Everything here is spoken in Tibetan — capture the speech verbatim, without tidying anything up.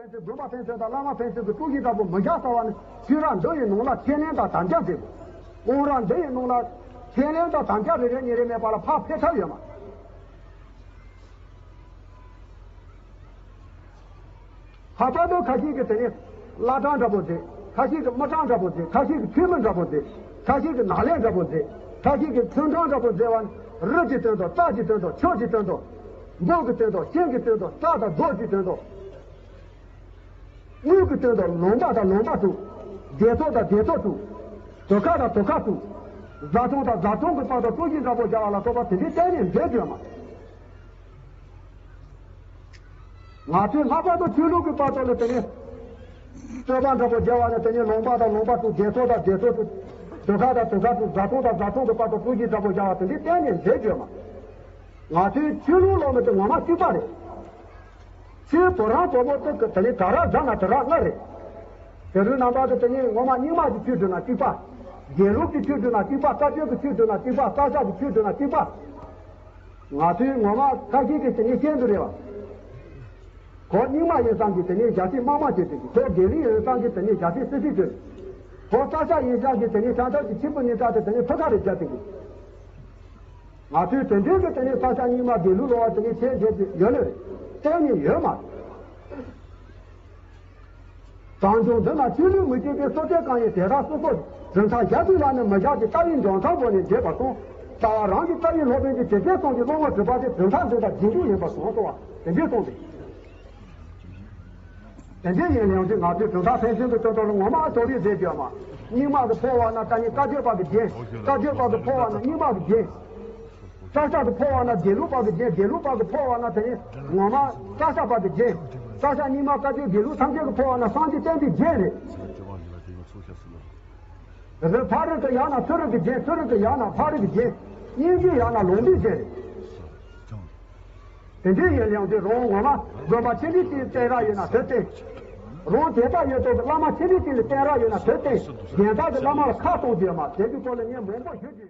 ཕན་ཚུན་དགོན་པ་ཕན་ཚུན་དང་བླ་མ་ཕན་ཚུན་གྱི་སྤྲོ་སྐྱིད་འདྲ་པོ་མི་བཞག་ཟེར་བ་ནི། དུས་རབས་འདི་ཡི་ནང་ལ་ཁས་ལེན་དང་དམ་བཅའ་མཛད་དགོས། དབང་རབས་འདི་ཡི་ནང་ལ་ཁས་ལེན་དང་དམ་བཅའ་རེ་རེ་གཉིས་རེ་མེད་པ་ལ་ཕར་ཕེབས་ཐབས་ཡོད་མ། ལྷག་པར་དུ་ཁ་ཤས་ཀྱིས་དེ་ནི་བླ་བྲང་འདྲ་པོ་མཛད། ཁ་ཤས་ཀྱིས་མི་བྲང་འདྲ་པོ་མཛད། ཁ་ཤས་ཀྱིས་ཆོས་མི་འདྲ་པོ་མཛད། ཁ་ཤས་ཀྱིས་ནགས་ལས་འདྲ་པོ་མཛད། ཁ་ཤས་ཀྱིས་ཚོན་མདོག་འདྲ་པོ་མཛད་པ་ནི། རི་གི་དོན་དུ། རྩྭ་གི་དོན་དུ། ཆུ་གི་དོན་དུ། འབུ་གི་དོན་དུ། ཤིང་གི་དོན་དུ། རྩྭ་དང་རྡོ་གི་དོན་དུ། དངུལ་གྱི་དོན་དུ་ལུང་པ་དང་ལུང་པ་དྲུག། སྡེ་ཚོགས་དང་སྡེ་ཚོགས་དྲུག། དུར་ཁ་དང་དུར་ཁ་དྲུག། བཟའ་ཚང་དང་བཟའ་ཚང་གི་བར་དུ་སྤྲོ་སྐྱིད་འདྲ་པོ་སྦྱར་བ་ལ་སོགས་པ་དེ་འདྲའི་གཏན་ནས་མཛད་ཡོད་མ། ང་ཚོས་ལྷག་པར་དུ་ཆོས་ལུགས་ཀྱི་བར་དུ་ལ་དེ་ནས་རྩོད་པ་འདྲ་པོ་སྦྱར་བ་ནི། དེ་ནས་ལུང་པ་དང་ལུང་པ་དྲུག། སྡེ་ཚོགས་དང་སྡེ་ཚོགས་དྲུག། དུར་ཁ་དང་དུར་ཁ་དྲུག། བཟའ་ཚང་དང་བཟའ་ཚང་གི་བར་དུ་སྤྲོ་སྐྱིད་འདྲ་པོ་སྦྱར་བ་དེ་འདྲའི་གཏན་ནས་མཛད་ཡོད་མ། ང་ཚོའི་ཆོས་ལུགས་ལ་མི་དེ་ངོ་མ་གཅིག་པ་རེད། ཆོས་བོད་རང་བོད་པོ་དེ་གི་དེ་ནི་གྲྭ་རབས་བརྒྱ་ན་གྲྭ་རབས་ལྔ་རེད། དེ་རུ་རྣམ་པ་དེ་དེ་ནི་ངོ་མ་རྙིང་མ་གི་ཆོས་སྒྲུབ་ན་གཅིག་པ། དགེ་ལུགས་ཀྱི་ཆོས་སྒྲུབ་ན་གཅིག་པ། བཀའ་བརྒྱུད་ཀྱི་ཆོས་སྒྲུབ་ན་གཅིག་པ། ས་སྐྱ་གི་ཆོས་སྒྲུབ་ན་གཅིག་པ། ང་ཚོའི་ངོ་མ་ཁ་ཤས་ཀྱི་དེ་ནི་ཤེས་འདུག་རེད་བ། ཁོ་རྙིང་མ་ཡིན་ཙང་གི་དེ་ནི་རྒྱ་སེ་དམག་དམག་བྱེད་དེ་གི། ཁོ་དགེ་ལུགས་ཡིན་ཙང་གི་དེ་ནི་རྒྱ་སེ་སི་སི་བྱེད་དེ། ཁོ་ས་སྐྱ་ཡིན་ཙང་གི་དེ་ནི་ཤང་ཐབས་ཀྱི་ཆིབས་པུ་ནི་ཙག་དེ་དེ་ནི་ཕུ་ཁ་རེ་རྒྱབ་དེ་གི། ང་ཚོས་དེ་འདྲའི་གི་དེ་ནས་ས་སྐྱ་རྙིང་མ་དགེ་ལུགས་སློབ་པ་དེ་ནས་ཆེད་མཛད་དེ་ཡོད་ནི་རེད། གཏན་ནས་ཡོད་མ་རེད། གངས་ལྗོངས་འདི་ན་ཆོས་ལུགས་མི་གཅིག་པའི་སོ་ཐལ་གང་ཡིན་དེ་དག་སོ་སོ་རིན་ཐང་གཞལ་དུས་ལ་ནི་མི་བཞག་གི་ལྟ་བའི་འཇོན་ཐང་སྒོ་ནས་འདྲེས་པ་སོང་། རྩ་བ་རང་གི་ལྟ་བའི་སློབ་དཔོན་གྱི་དེ་སྐད་གསུང་གི་སློབ་དངོས་གྲུབ་པ་དེ་གྲུབ་མཐའ་འདི་དང་རྗེས་འཇུག་ཡིན་པར་གསུངས་སོ། བ་དེ་འདྲའི་གསུངས་ཏེ། དེ་འདྲའི་ཡིན་ཡང་དེ་ང་ཚོའི་གྲུབ་མཐའ་ཕན་ཚུན་གྱི་དོན་དག་ལ་ངོ་མ་གཏོར་རེས་མཛད་རྒྱུ་མ། རྙིང་མ་གི་ཕོ་བ་ན་ད་ནི་བཀའ་བརྒྱུད་པ་གི་རྒྱན། བཀའ་བརྒྱུད་པ་གི་ཕོ་བ་ན་རྙིང་མ་གི་རྒྱན། ས་སྐྱ་གི་ཕོ་བ་ན་དགེ་ལུགས་པ་གི་རྒྱན། དགེ་ལུགས་པ་གི་ཕོ་བ་ན་དེ་ནི་ངོ་མ་ས་སྐྱ་པ་གི་རྒྱན། ས་སྐྱ་རྙིང་མ་བཀའ་བརྒྱུད་དགེ་ལུགས་ཐམས་ཅད་ཀྱི་ཕོ་བ་ན་སངས་རྒྱས་བསྟན་པའི་རྒྱན་རེད། རི་ཕག་རི་གི་ཡང་ན་ཚུ་རི་གི་རྒྱན། ཚུ་རི་གི་ཡང་ན་ཕག་རི་གི་རྒྱན། སྙིང་རྗེ་ཡང་ན་ལོངས་སྤྱོད་རྒྱན་རེད། དེ་འདྲའི་ཡིན་ཡང་དེ་རང་ངོ་མ་དགོན་པ་ཆེ་འབྲིང་གཅིག་ལ་བསྟེན་ར་ཡོད་ན་དེ་བསྟེན། རང་དད་པ་ཡོད་དོ་གི་བླ་མ་ཆེ་འབྲིང་གཅིག་ལ་བསྟེན་ར་ཡོད་ན་དེ་བསྟེན། གཞན་དག་གི་བླ་མ་ལ་ཁ་གཏོང་རྒྱུ་ཡོད་མ། དེ་གི་སྐོར་ལ་ངས་མང་པོ་ཞུ་རྒྱུ་ཡོད།